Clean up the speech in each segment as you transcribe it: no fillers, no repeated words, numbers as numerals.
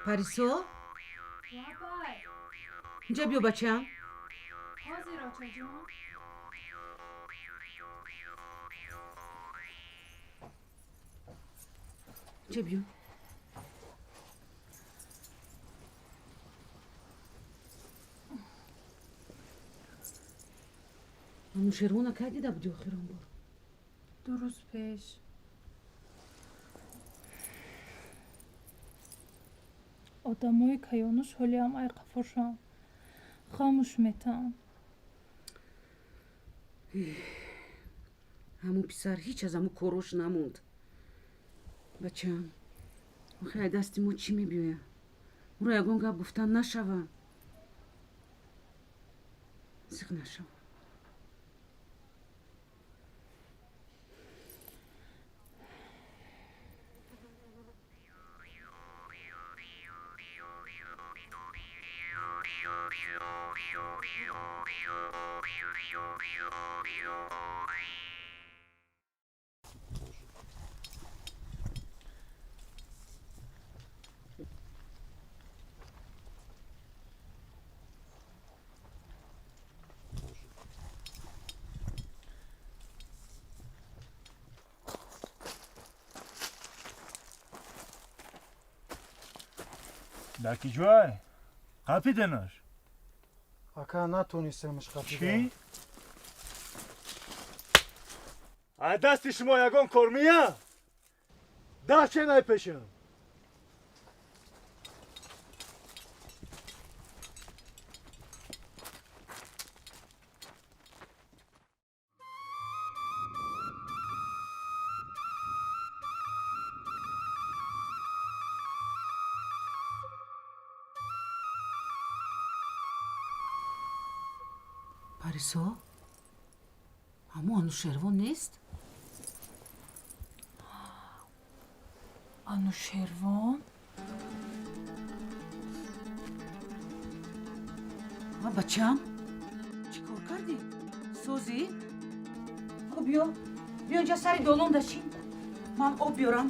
Парисо? Инҷа биё, бачаам. Ҳозир, очаҷон. Инҷа биё. Анушервона кай дида буди охирон бор? 2 рӯз пеш. Одамои Каёнуш ҳолиам ай қафошам хомӯш метаҳанд. Ҳамун писар ҳеҷ аз ҳамун корош намонд. Бачаам, охи ай дасти мо чӣ мебиёяд? Ӯро ягон гап гуфтан нашава. Зиқ нашава. Дар киҷой? Қапиденаш? Ака, натонистемш қапида. Чӣ? Ай дасти шумо ягон кор мия? Даст ченай пешам. Парисо, ҳамун Анушервон нест? Анушервон? Ва бачаам, чӣ кор кардӣ? Созӣ? Хуб, биё, биё инҷа, сари долон дашин, ман об биёрам.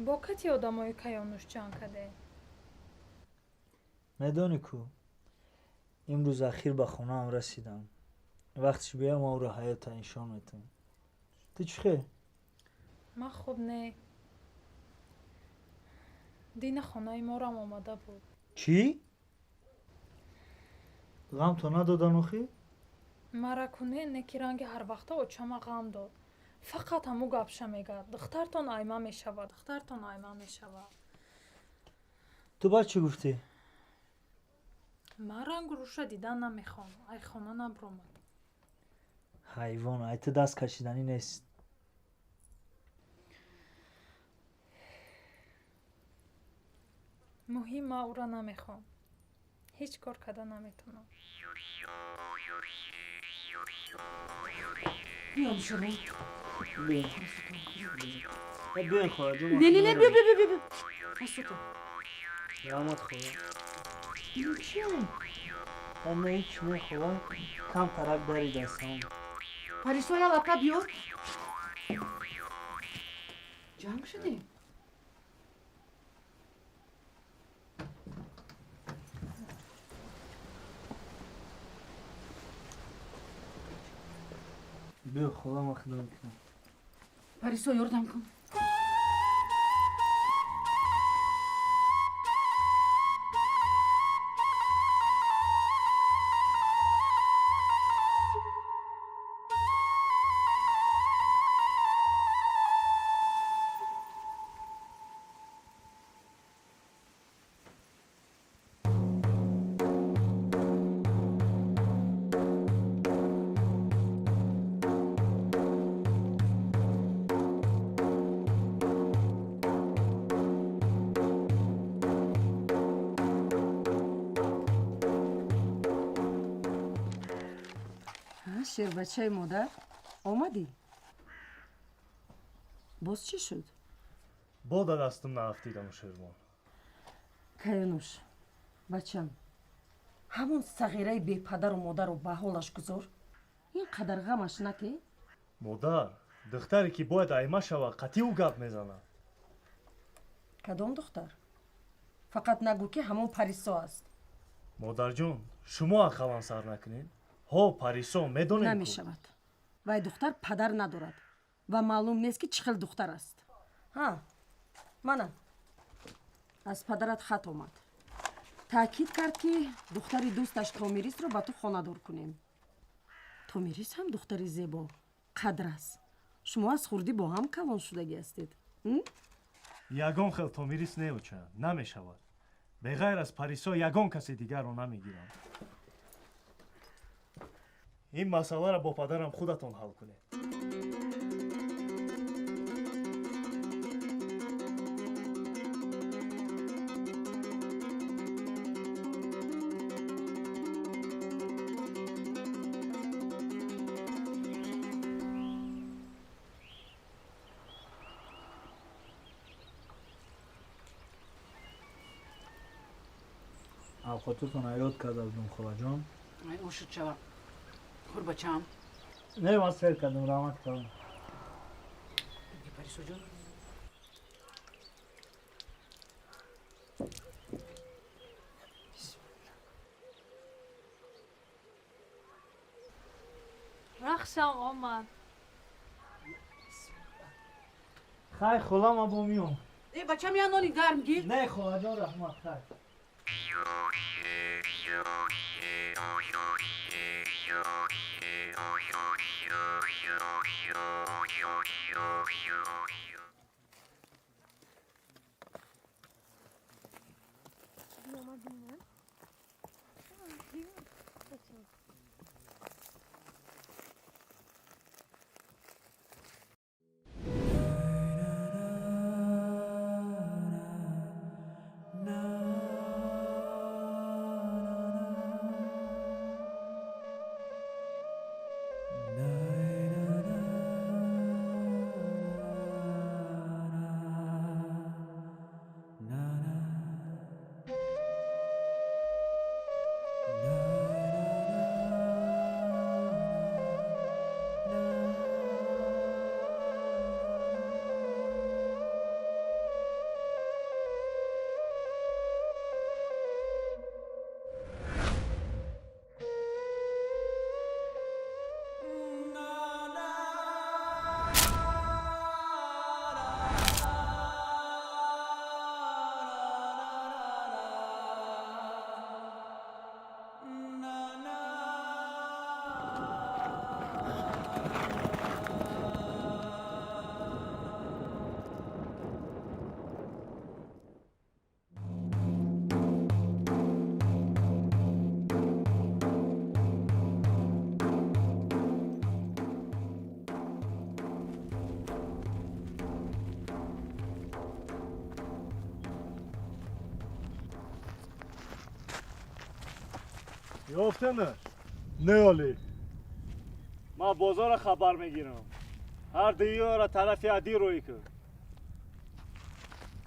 Бо кати одамои Каёнуш ҷанг кардед? Медонӣ ку, имрӯз ахир ба хонаам расидам. Вақтиш биёям, ӯро ҳаёта нишон метам. Ту чӣ хел? Ман хуб не. Дина хонаи морам омада буд. Чӣ? Ғамто надодан охӣ? Мара куне неки ранги ҳар вақта очама ғам дод. Фақат ҳаму гапша мегӯяд. Духтартон айма мешавад, духтартон айма мешавад. Ту баъд чӣ гуфтӣ? Ман рангу рӯша дидан намехоҳам. Ай хона набуромад. Ҳайвон, ай ту даст кашиданӣ нест. Муҳим ман ӯро намехоҳам. Ҳеҷ кор карда наметавонам. Биём шумо. Биён хоҳарҷон. Не, не, не, биё, биё, биё, биё. Расуто. Раҳмат хоҳар. Ин чия? Не, ҳеҷ не хоҳар. Кам тарак дари дастам. Парисо я лапка биёр. Ҷанг шудем? Биё хола, ман хидмат мекунам. Парисо, ёрдам кун. Шербачаи модар, омадӣ? Боз чӣ шуд? Бо да дастум наафтидаму Шервон. Каянуш, бачам, ҳамон сағираи бепадару модару ба ҳолаш гузор. Ин қадар ғамаш наке? Модар, духтаре ки бояд айма шавад, қатъи ӯ гап мезанад. Кадом духтар? Фақат нагӯ ки ҳамон Парисо аст. Модарҷон, шумо ақаллан сар накунед. Ҳо, Парисо, медонем. Намешавад. Вай духтар падар надорад ва маълум нест ки чӣ хел духтар аст. Ҳа, мана аз падарат хат омад. Таъкид кард ки духтари дӯсташ Томирисро ба ту хонадор кунем. Томирис ҳам духтари зебо, қадр аст. Шумо аз хурдӣ бо ҳам калон шудагӣ ҳастед. Ягон хел Томирис неоча, намешавад. Беғайр аз Парисо ягон касе дигарро намегирам. Ин масъаларо бо падарам худатон ҳал кунед. Авқотутон ёд карда будум, холаҷон. Ай, ошуд шава. Хур, бачаам. Не, ман сер кардам, раҳмат кардам. Парисоҷон. Рахшам омад. Хай, хола, ман бо миём. Э, бачам, я нони гарм гир. Не, холаҷон, раҳмат, хай. Ёфтанаш? Не олӣ. Ман бозорро хабар мегирам. Ҳар дуиёро тарафи адӣ рӯй кун.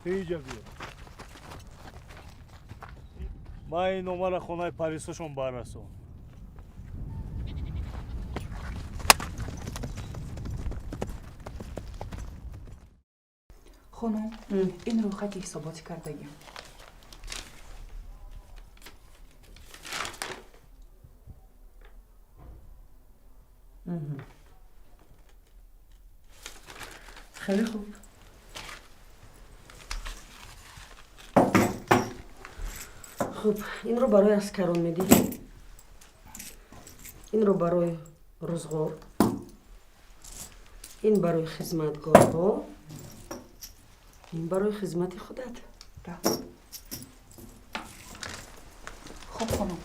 Ту иҷа биё. Ман ин номаро хонаи парисошон баррасон. Хонум, ин рӯйхати ҳисоботӣ кардагим. Хеле хуб. Хуб, инро барои аскарон медиҳӣ, инро барои рӯзғор, ин барои хизматгорҳо, ин барои хизмати худат. Хуб, хонум.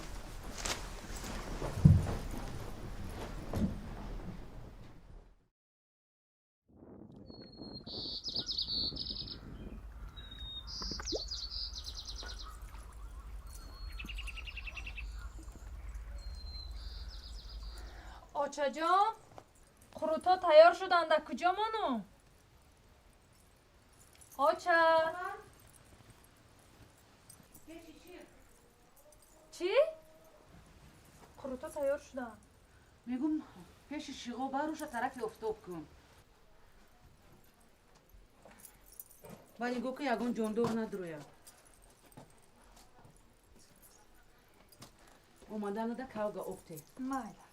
Очаҷон, қурутҳо тайёр шуданд, дар куҷо монум? Оча! Чӣ? Қурутҳо тайёр шуданд. Мегум, пеши шиғо баруша тарафи офтоб кун. Ва нигоҳ ки ягон ҷондор надрояд. Омаданада кавга об те. Майла.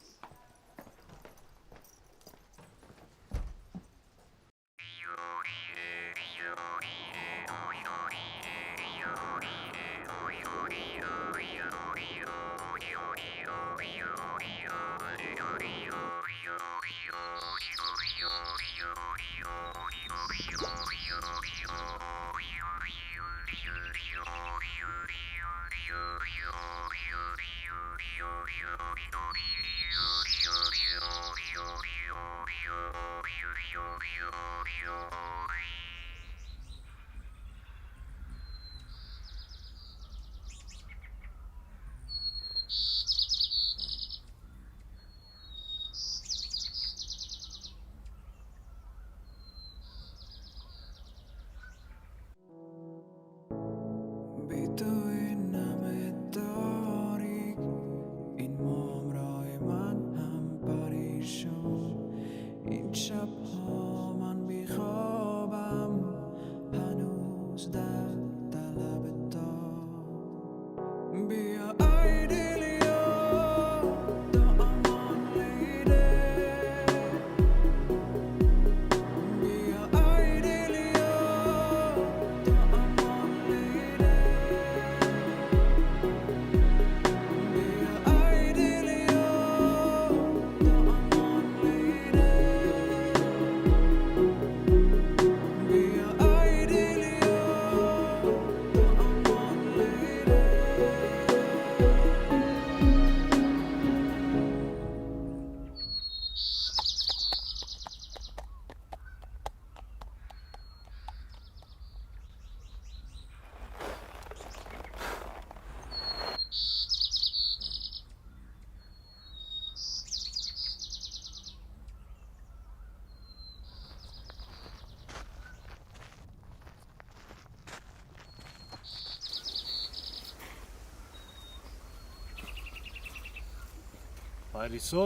Парисо?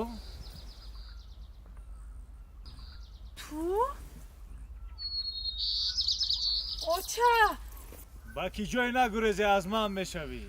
Ту? Оча! Ба ки ҷой нагурезӣ аз ман мешавӣ.